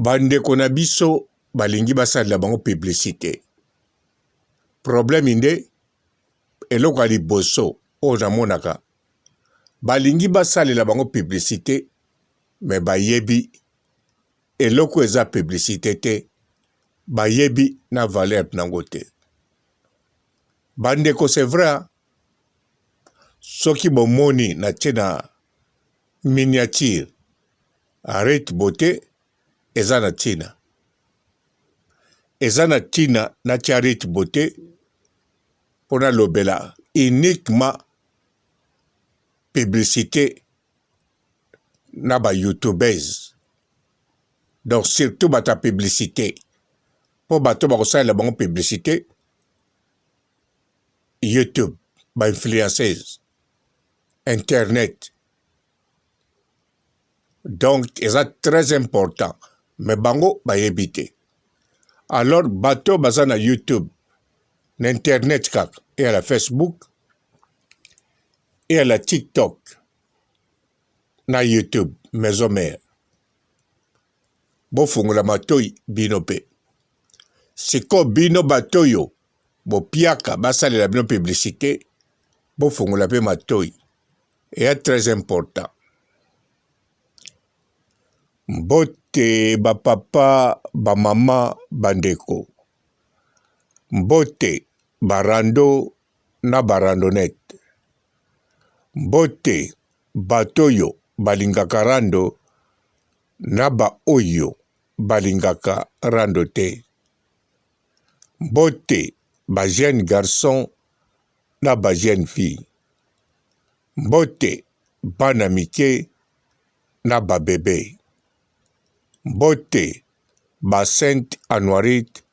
Bandeko na biso balingi basalela bango publicite. Problème nde eloko ya liboso oyo namonaka balingi basalela bango publicite mais bayebi eloko eza publicite te, bayebi na valeur nango te. Bandeko c'est vrai soki bomoni natie na miniature arrete beaute eza na ntina, eza na ntina natia arrete beaute mpo nalobela uniquement publicite na ba youtubeuses donc surtout bato ya publicite mpo bato bakosalela bango publicite youtube ba influenceuse internet donc eza très important mais bango bayebi te alors bato baza na youtube na internet kaka eyala facebook eyala tiktok na youtube maison mère bofungola matoi bino mpe sikoyo bino bato oyo bopiaka basalela bino publicité bofungola mpe matoi eya très important mbote bapapa bamama bandeko mbote barando na barandonete mbote bato oyo balingaka rando na baoyo balingaka rando te mbote ba jeune garçon na ba jeune fille mbote bana mike na ba bebe mbote ba sainte anuarite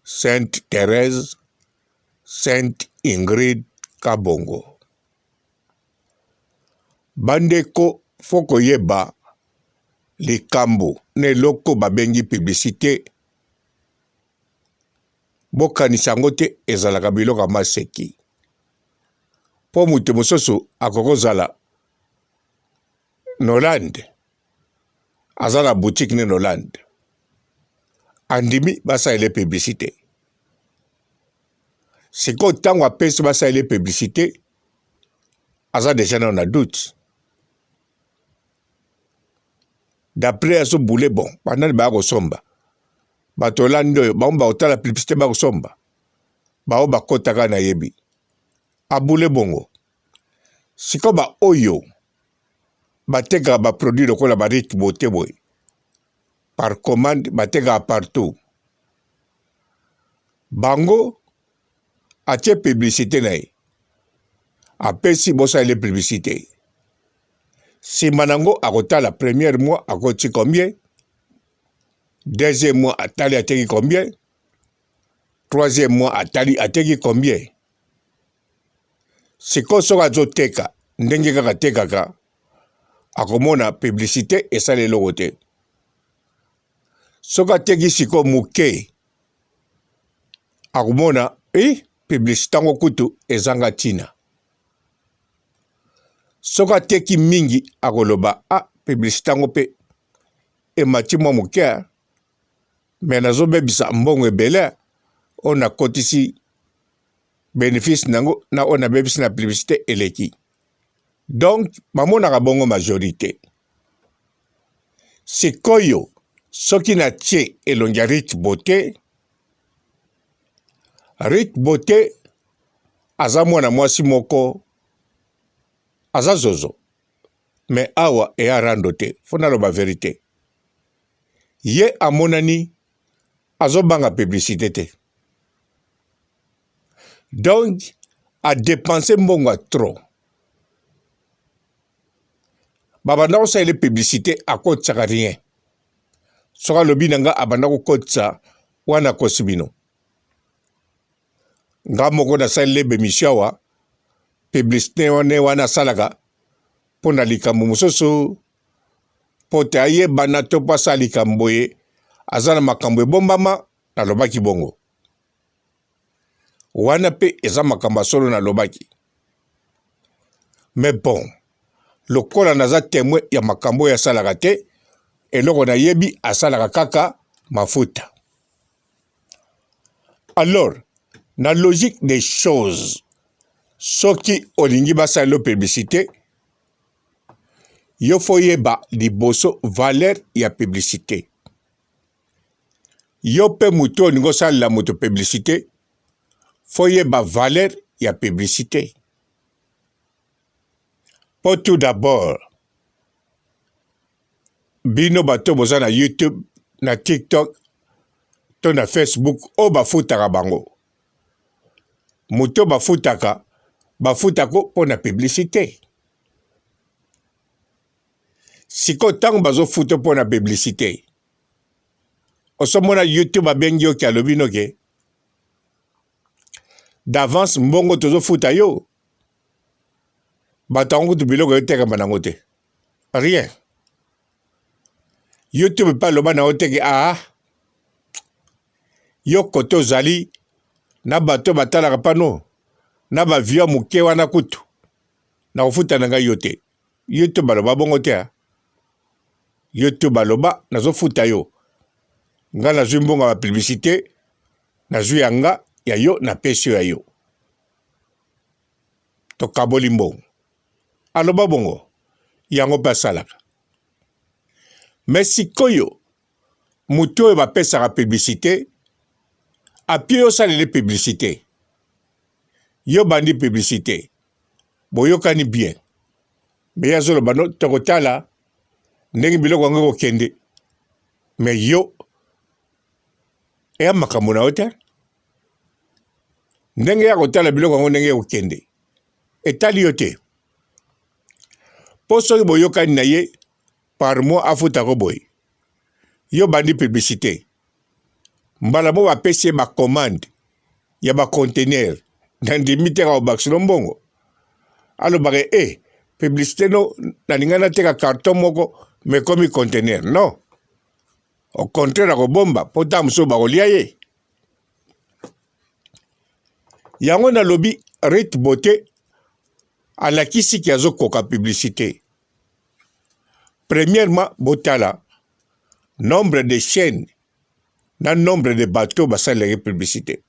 sainte therese sainte ingrid kabongo bandeko fo koyeba likambo na eloko babengi publicite bokanisa yango te ezalaka biloko ya maseki mpo moto mosusu akoki kozala na Hollande aza na boutique ne na Hollande andimi basalela publicité sikoyo ntango apesi basaleli publicité aza deja nano na doute d'après azobule bon banani baya kosomba bato olandi oyo bango bakotala publicité bakosomba bango bakotaka nayebi abule bongo sikoyo baoyo batekaka baproduit lokola barite bote boye par commande batekaka partout bango atie publicité na ye apesi bosaleli publicité nsima nango akotala première mois akoti combien deuxième mois atali ateki combien troisième mois atali ateki combien sikoyo soki azoteka ndenge kaka atekaka akomona publicité esala eloko te soki ateki sikoyo moke akomona e publicité yango kutu ezanga ntina soki ateki mingi akoloba a ah, publicité yango mpe emati mwa moke me nazobebisa mbongo ebele oyo nakotisi benefice nango na oyo nabebisi na publicité eleki donc bamonaka bongo majorité sikoyo soki natie elongi ya Ruth Beauté Ruth Beauté aza mwana mwasi moko aza zozo me awa eya rando te fo naloba verite ye amonani azobanga publicité te donc adepense mbongo ya trop babanda kosalela publicité akotisaka rien soki alobi na nga abanda kokotisa wana akosi bino nga moko nasaleli bemission awa publicité wana wana asalaka mpo na likambo mosusu mpo te ayebana to mpo asala likambo boye aza na makambo ebombama nalobaki bongo wana mpe eza makambo ya solo nalobaki mais bon lokola naza témoin ya makambo oyo asalaka te. Eloko nayebi asalaka kaka mafuta. Alors, na logique des choses, soki olingi basalela yo publicité, yo fo yeba liboso valeur ya publicité. Yo mpe moto olingi osalela moto publicité, fo yeba valeur ya publicité. Mpo tout d'abord, bino bato boza na YouTube, na TikTok to na Facebook oyo bafutaka bango, moto bafutaka bafutako mpo na publicité. Sikoyo ntango bazofuta mpo na publicité, osomona YouTube abengi yo ke alobi noke d'avance mbongo tozofuta yo, bato yango kutu biloko etekama nango te, rien. YouTube mpe aloba na yo teke aa ah, yo kote ozali na bato batalaka pano na bavio ya moke wana kutu nakofuta na ngai yo te. YouTube aloba bongo te. Ah. YouTube aloba nazofuta yo, nga nazwi mbongo ya bapublicité, nazwi ya nga ya yo napesi yo ya yo, tokaboli mbongo. Aloba bongo, yango mpe asalaka. Me sikoyo moto oyo bapesaka publicité apie yo osaleli publicité, yo bandi publicité, boyokani bien, me ye azoloba no tokotala ndenge biloko yango ekokende, me yo eya makambo na yo te. Ndenge ya kotala biloko yango ndenge ekokende etali yo te, mpo soki boyokani na ye par mois afutako boye, yo bandi publicité, mbala moko bapesi ye bacommande ya bacontener, nandimi te kaka mbongo, alobaka e eh, publicité no nalingai nateka carton moko mais ekomi contener. Non, au contraire akobomba mpo ntango mosusu bakolia ye. Yango nalobi Ruth Beauté alakisi ki azokoka publicité. Premièrement, botala nombre de chaînes na nombre de bateaux basalelaki publicité.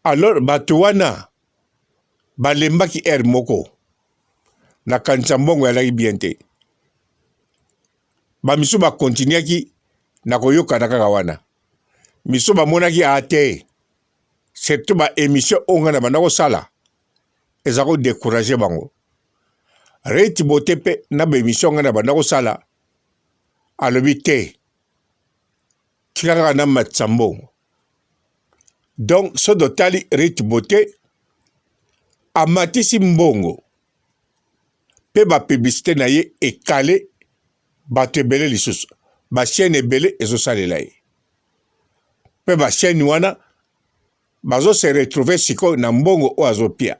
Alors bato wana balembaki heure moko, nakanisa mbongo ezalaki bien te. Bamisusu bakontinuaki na koyokana kaka wana, misusu bamonaki a te, surtout ba émission oyo ngai na banda kosala eza ko décourager bango. Reti Bote mpe na ba émission ngai na banda kosala alobi te, tika kaka namatisa mbongo. Donc soki totali Riti Bote amatisi mbongo mpe ba publicité na ye ekale bato ebele lisusu, ba chaîne ebele ezosalela ye mpe ba chaîne wana bazo se retrouver sikoyo na mbongo oyo azopia.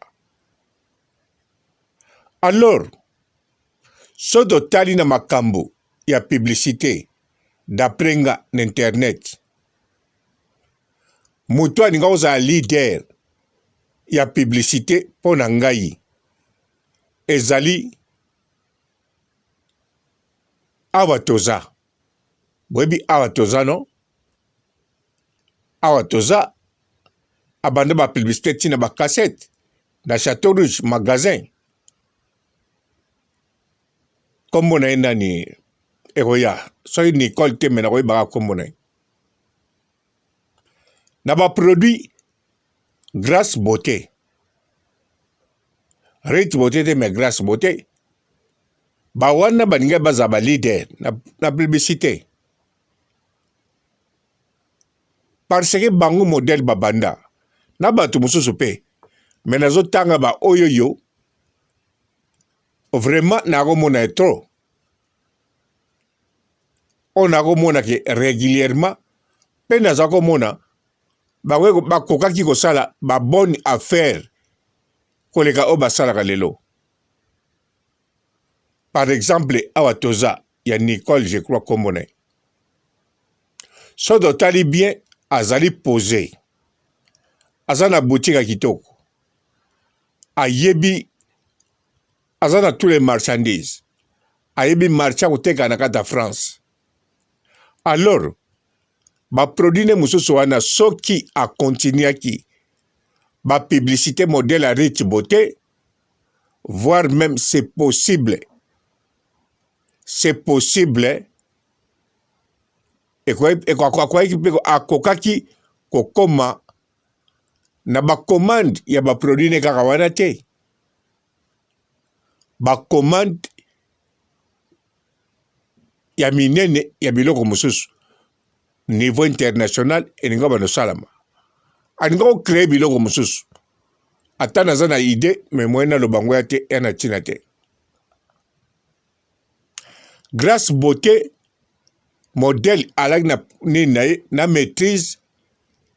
Alors soki totali na makambo ya publicité d'après nga na internet, moto alinga kozala leader ya publicité mpo na ngai ezali awa toza. Boyebi awa toza no, awa toza abanda ba publicité ntina ba cassette na Chateau Rouge magasin, kombo na ye nani ekoya soki Nicole te, me nakoyebaka kombo na ye na ba produit Grace Beauté, Rite Beauté te, mais Grace Beauté. Ba wana balingi bazala ba leader na publicité parce que bango modèle babanda na bato mosusu mpe, me nazotanga ba oyo yo vraiment nakomona ye trop oyo nakomona ke régulièrement mpe naza komona bango bakokaki kosala ba bonne affaire koleka oyo basalaka lelo. Par exemple awa toza ya Nicole, je crois kombo na ye, soki totali bien azali pose, aza na boutique ya kitoko, ayebi aza na tous les marchandises. Ayebi marché ya koteka na kati ya France. Alors ba produit ne mosusu wana soki akontinuaki ba publicité modèle ya Rich Beauté, voire même c'est possible, c'est possible akokaki mpe akokaki kokoma na ba commande ya ba produit ne kaka wana te, ba commande ya minene ya biloko mosusu niveau international elinga bando salama, alinga ko créer biloko mosusu. Ata naza na idée mais moyen naloba yango ya te, ya na ntina te. Grace Beauté modèle alaki na nini na ye na maîtrise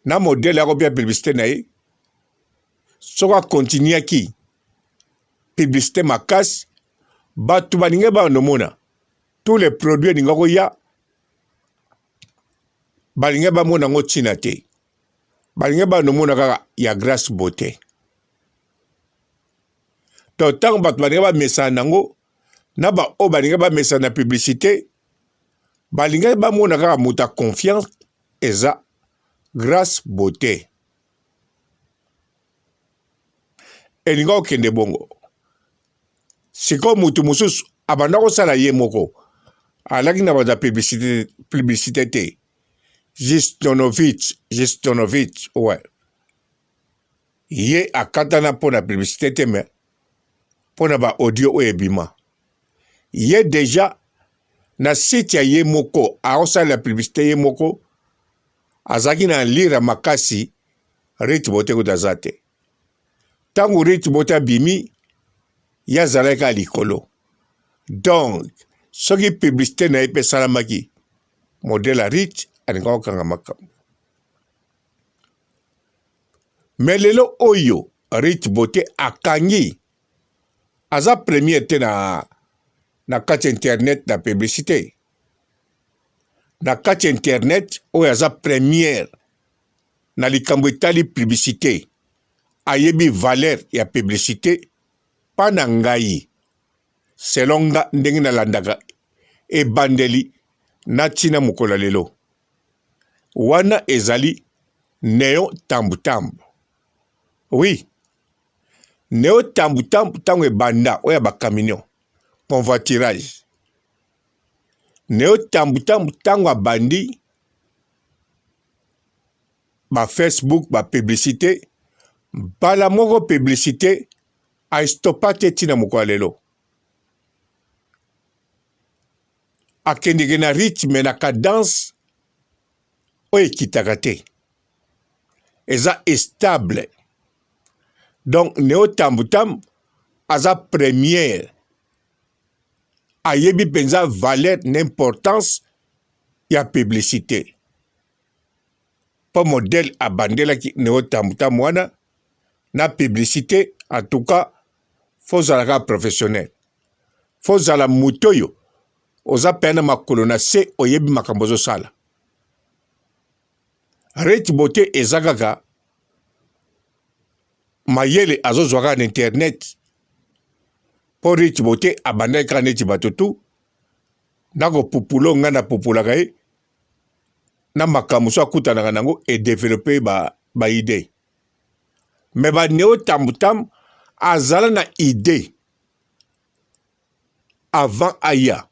na modèle ya kobia publicité na ye, soki akontinuaki publicité makasi, bato balingi banomona tous les produits elinga koya, balingi bamona yango ntina te, balingi banomona kaka ya Grace Beauté. Donc ntango bato balingi bamesana nango na baoyo balingi bamesana na publicité, balingaki bamona kaka moto ya confiance eza Grace Beauté. Elinga kokende bongo. Sikoyo moto mosusu abanda kosala ye moko, alaki na bato ya publicité, publicité te. Justonovich, Justonovich, ouais. Ye akatana mpo na publicité te, mais mpo na ba audio oyo ebima. Ye deja na site ya ye moko akosalela publicité ye moko, azalaki na lire makasi. Ruth Beauté kutu aza te. Ntango Ruth Beauté abimi, ye azalaki kaka likolo. Donc soki publicité na ye mpe esalamaki modèle ya Ruth, alingaka kokanga makambo. Mais lelo oyo Ruth Beauté akangi, aza premier te na kati ya internet na publicité. Na kati ya internet oyo aza première na likambo etali publicité, ayebi valeur ya publicité. Pa na ngai, selon nga ndenge nalandaka ebandeli na ntina mokolo ya lelo wana, ezali Neo Tambutambu. Oui, Neo Tambutambu ntango ebanda oyo ya bacamion convoiturage, Neo Tambutambu ntango abandi ba Facebook ba publicité, mbala moko publicité aestopa te ntina mokolo ya lelo. Akendeke na rythme na cadence oyo ekitaka te, eza estable. Donc Neo Tambutambu aza première, ayebi mpenza valeur na importance ya publicité, mpo modèle abandelaki Neo Tambutambu wana na publicité. En tout cas fo ozala kaka professionnel, fo ozala moto oyo oza mpenza na makolo na se, oyebi makambo ozosala. Ruth Beauté eza kaka mayele azozwa kaka na internet, mpo Ruth Beauté abandaki kaka neti bato tu na kopupula oyo ngai napupulaka ye na makambo so akutanaka nango edevelope ba, ba idée. Me ba Neo Tambutambu azala na idée avant aya,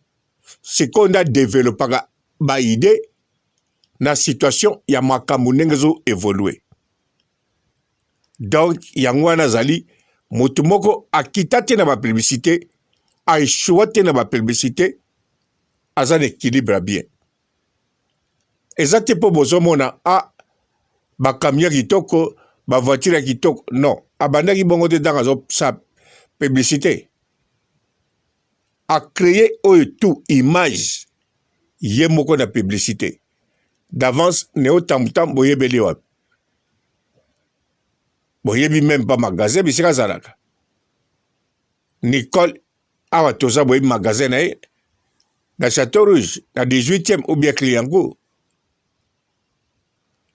sikoyo nde adevelopaka ba idée na situation ya makambo ndenge ezo evolue. Donc yango wana azali moto moko akita te na ba publicité, aechoua te na ba publicité, aza na équilibre ya bien. Eza te mpo bozomona a bakamio ya kitoko, bavoiture ya kitoko, non, abandaki bongo te. Ntango azosala publicité, acreye oyo tout image ye moko na publicité d'avance. Neo Tambutambu boyebeli wapi? Boyebi meme pa magasin bisika azalaka. Nicole awa toza, boyebi magasin na ye na Chateau Rouge na 18e ou bien Clignancourt.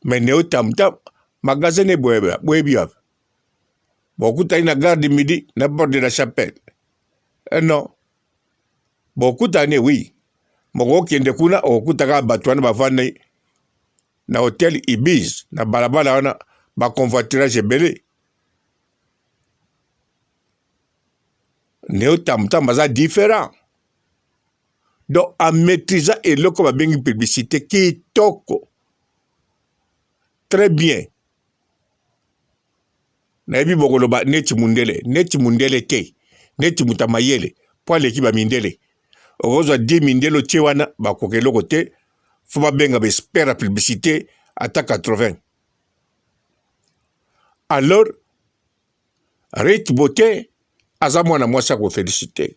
Mais Neo Tambutambu magasin ne boyebi wapi? Bokutani na gare du Midi na porte de la Chapelle. Eh non. Bokutana ne oui. Moko okende kuna okokuta kaka bato wana bavandi na hotel Ibis na balabala wana ba convoiturage ebele. Neo Tamtam aza différent. Donc a maîtrisa eloko babengi publicité kitoko. Très bien. Nayebi bokoloba neti mundele, neti mundele te, neti moto ya mayele mpo aleki ba mindele. Okozwa 10 mindele otie wana bakoka eloko te, fo babenga ba expert ya publicité ata 80. Alors Ruth Beauté aza mwana mwasi ya kofelicite.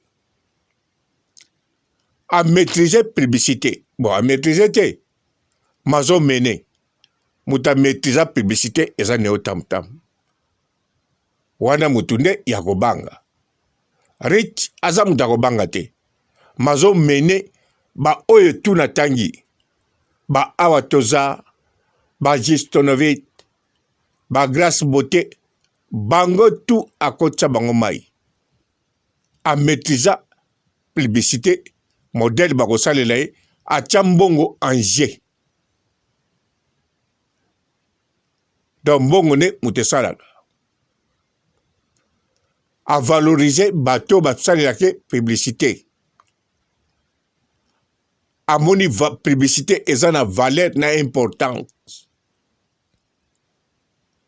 A maîtriser publicité. Bon, a maîtriser te. Mazo mener. Moto a maîtrisa publicité eza Neo Tam Tam. Wana motu nde ya kobanga. Ruth aza moto ya kobanga te. Mazo mener ba oyo tu natangi. Ba awa toza ba Justonovit ba grace beauté bango tout akotisa bango mayi a maîtrisa publicité modèle bakosalela ye atia mbongo en jeu donc mbongo nde moto esalaka avalorize bato basalelaka publicité amoni publicité eza na valeur na importance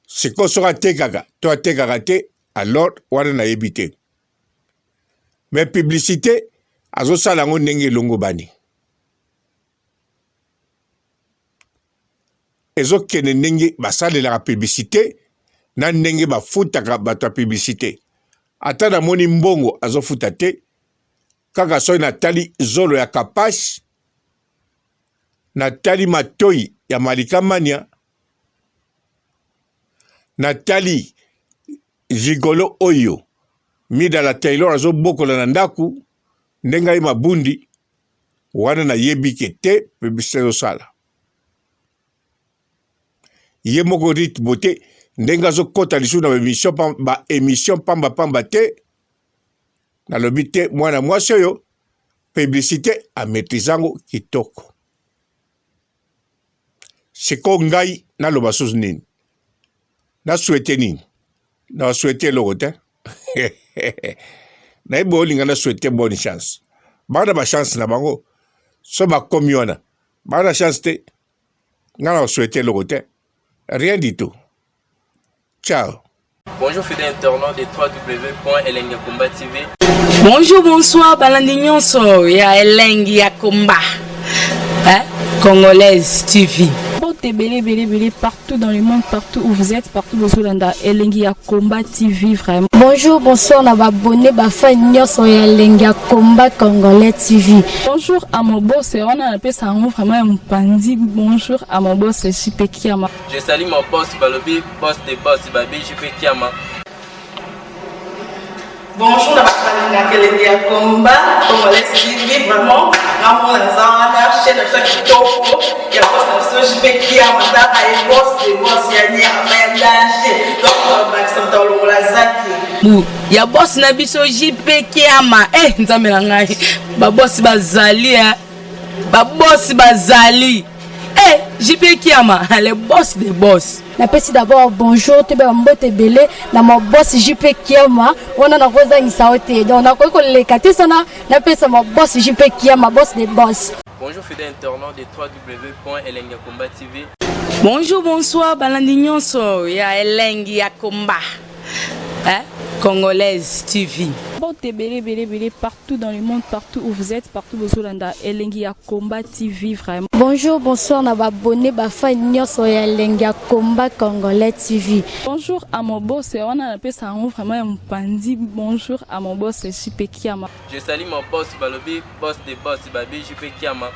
Sikoyo soki atekaka to atekaka te alors wana nayebi te. Mais publicité azosala yango ndenge elongobani. Ezokende ndenge basalelaka publicité na ndenge bafutaka bato ya publicité. Ata namoni mbongo azofuta te, kaka soki natali zolo ya Kapash, natali matoyi ya Malika Mania, natali gigolo oyo Mida la Taylor azobokola na ndako ndenge aye mabundi wana nayebi ke te publicité ezosala ye moko Ruth Beauté ndenge azokota lisusu na ba émission pamba pamba te nalobi te mwana mwasi oyo publicité a maîtrise yango kitoko Sikoyo ngai naloba susu nini? Na souhaite nini? Na souhaite eloko te. Nayebi olinga na souhaite bonne chance. Bana ba chance na bango. So bakomi wana. Bana chance te. Ngai na souhaite eloko te. Rien du tout. Ciao. Bonjour fidèles internautes de www.elengiyakomba TV. Bonjour, bonsoir, balandi nyonso ya Elengi ya Komba. Hein? Congolaise TV. Mbote ebele ebele ebele partout dans le monde, partout où vous êtes, partout bozolanda Elengi ya Combat TV vraiment. Bonjour, bonsoir na ba abonné ba fan nyonso ya Elengi ya Combat Congolais TV. Bonjour à mon boss, wana napesa yango vraiment ya mopanzi. Bonjour à mon boss JP Kiama. Je salue mon boss balobi boss de boss babi JP Kiama. Bonjour na bato balingaka elengi ya combat congolais TV vraiment ngamona naza wana chaîne na biso ya kitoko ya boss na biso JP Kiama tala ye boss de boss ya nyama ya danger donc bakisa moto alongola zaki bu ya boss na biso JP Kiama eh nzambe na ngai ba boss bazali eh ba boss bazali Eh, JP Kiama, le boss des boss. Napesi d'abord bonjour toyeba mbote ebele na ma boss JP Kiama wana nakozangisa yo te donc nakoki koleka te sana napesa ma boss JP Kiama boss des boss. Bonjour fidèles internautes de www.elengiyakomba TV. Bonjour, bonsoir, balandi nyonso ya Elengi ya Komba. Hein? Congolaise TV. Mbote ebele ebele ebele partout dans le monde, partout où vous êtes, partout bozolanda Elengi ya Combat TV vraiment. Bonjour, bonsoir na ba abonné ba fan nyonso ya Elengi ya Combat Congolais TV. Bonjour à mon boss, wana napesa yango vraiment ya mopanzi. Bonjour à mon boss JP Kiama. Je salue mon boss balobi boss de boss babi JP Kiama.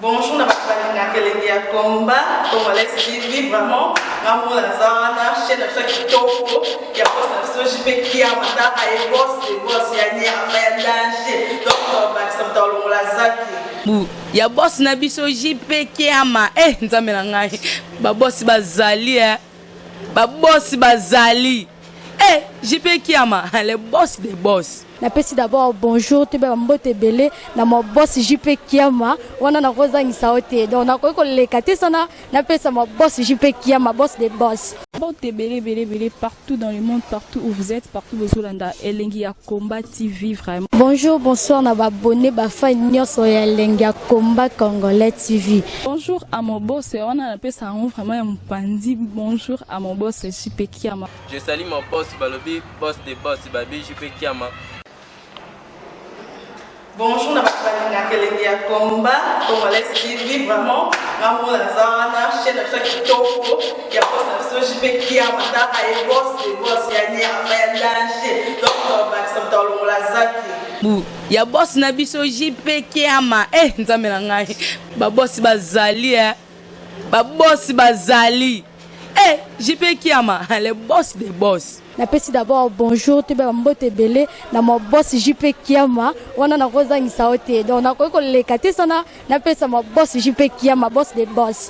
Bonjour na bato balingaka elengi ya combat congolais TV vraiment ngamona naza wana chaîne na biso ya kitoko ya boss na biso JP Kiama tala ye boss de boss ya nyama ya danger donc bakisa moto alongola zaki bu ya boss na biso JP Kiama eh nzambe na ngai ba boss bazali eh ba boss bazali. Eh, JP Kiama, le boss des boss. Napesi d'abord bonjour, toyeba bambote ebele na ma boss JP Kiama. Wana nakozangisa yo te, donc nakoki koleka te sana napesa ma boss JP Kiama, boss des boss. Mbote ebele ebele ebele partout dans le monde, partout où vous êtes, partout bozolanda Elengi ya Combat TV vraiment. Bonjour, bonsoir na baabonnés, bafans nyonso ya Elengi ya Combat Congolais TV. Bonjour à mon boss, wana napesa yango vraiment ya mopanzi. Bonjour à mon boss JP Kiama. Je salue mon boss balobi, boss de boss babi, JP Kiama. Bonjour na bato balingaka Elengi ya Combat Congolais TV. Vraiment, ngamona naza wana, chaîne na biso ya kitoko ya boss na biso JP Kiama. Taka ye, boss de boss ya nyama ya danger. Donc tobakisa moto alongola zaki. Bu ya boss na biso JP Kiama. Eh, nzambe na ngai, babosi bazali, eh. Babosi bazali. Eh, JP Kiama, le boss des boss. Napesi d'abord bonjour, toyeba bambote ebele na ma boss JP Kiama. Wana nakozangisa yo te, donc nakoki koleka te sana napesa ma boss JP Kiama, boss des boss.